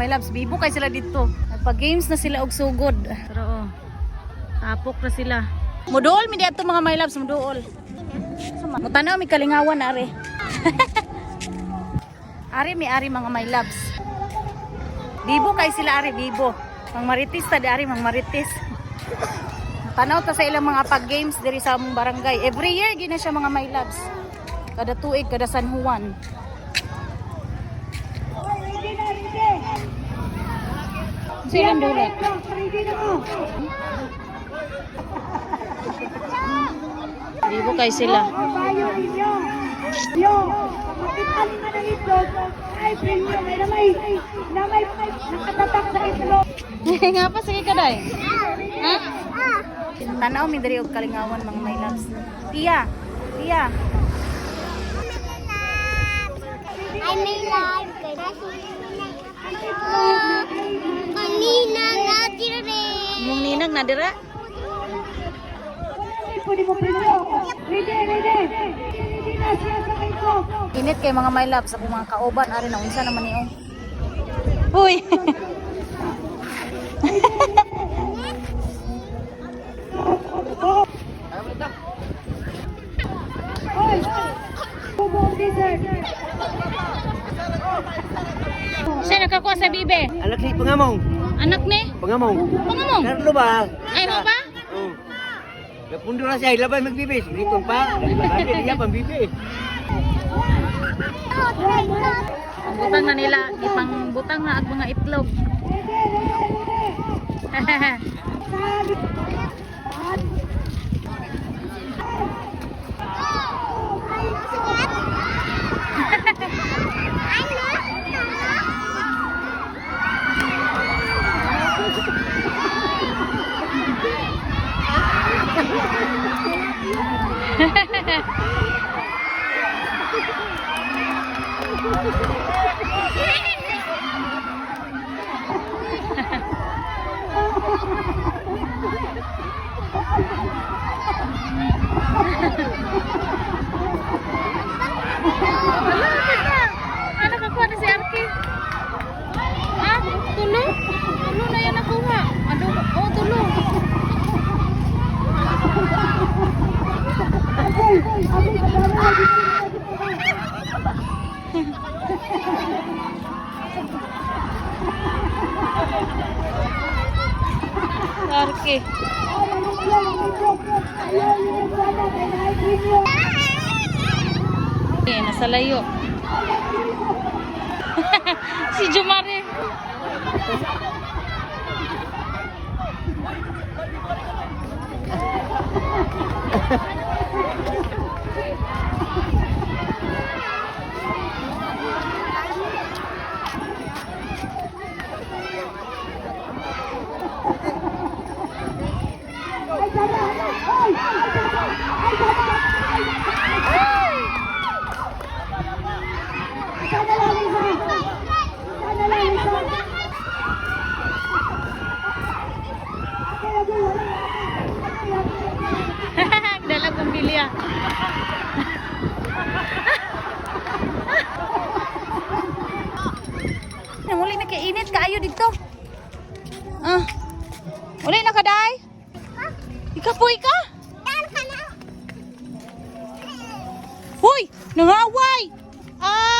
my loves. Bibo kay sila dito. Nagpa-games na sila og sugod. Pero oh, tapok na sila. Muduol mi dito, mga my loves, muduol. Mutanaw mi kalingawan are. Ari mi ari, mga my loves. Bibo kay sila ari, bibo. Mang maritis ta di ari, mang maritis. Tanaw ta sa ilang mga pag-games diri sa among barangay. Every year gina siya, mga my loves. Kada tuig, kada San Juan. Sila dula. Bibo kay sila. Bayo ninyo. Yo, makita nga ng itlog, ay premium na may nakatatak sa itlog. Nga pa, sige ka day. Ha? Tanaw mi diri og kalingawan, mga my loves. Tia, Tia. Ay, may live. Kanina na dire. Mong ninang na dira. Pwede mo premium. Ready, ready. Ready na siya sa itlog. Init kay, mga my loves, ako mga kauban ari na unsa naman niyo. Uy. Hoy! Bubong dessert. Siya nakakuha sa bibe. Anak ni Pangamong. Anak ni? Pangamong. Pangamong. Carlo ba? Ay mo ba? Oo. Napundo na siya, ilabay magbibis. Dito pa. Ilabay niya pambibis. Ang butang na nila, ipang butang na ag mga itlog. Wala, kita. Ano nakakuha na si Arki? Ah, tulo? Tulo na yan nakuha. Ano? Oh, tulo. Arki. Eh, nasa layo. Si Jumare. Sana lang isa. Sana lang isa. Dala bumbilya. Muli na kay init kaayo dito. Ah. Uli na ka day. Ikapoy ka? Hoy, nangaway. Ah!